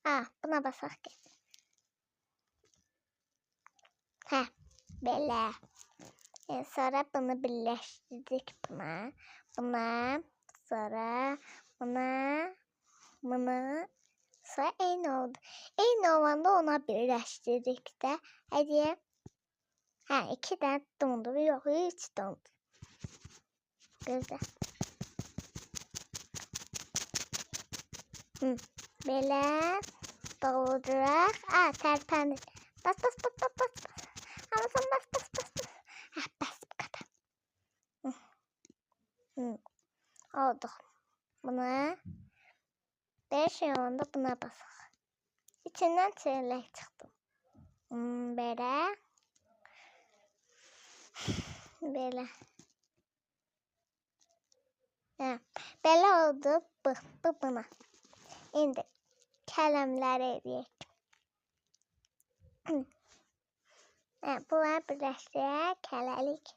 Ha, buna basaq ki. Hə, belə. Sonra bunu birləşdirdik buna. Buna, sonra buna, buna. Sonra eyni oldu. Eyni olanda ona birləşdirdik də. Hadi. Hə, 2 dənə dondu. Yox, 3 dondu. Gözlə. Hı, belə dolduraq. A, tərpənir. Bas, bas, bas, bas, bas. Ramazan, bas, bas, bas, bas. Hə, bəs bu qədər. Hı. Hı. Olduq. Buna. Belə şey olanda buna basaq. İçindən çörək çıxdı. Belə. Belə. Hə, belə oldu. Bu, bu buna. İndi kələmləri eləyək. Hə, bunları birləşdirək. Hələlik.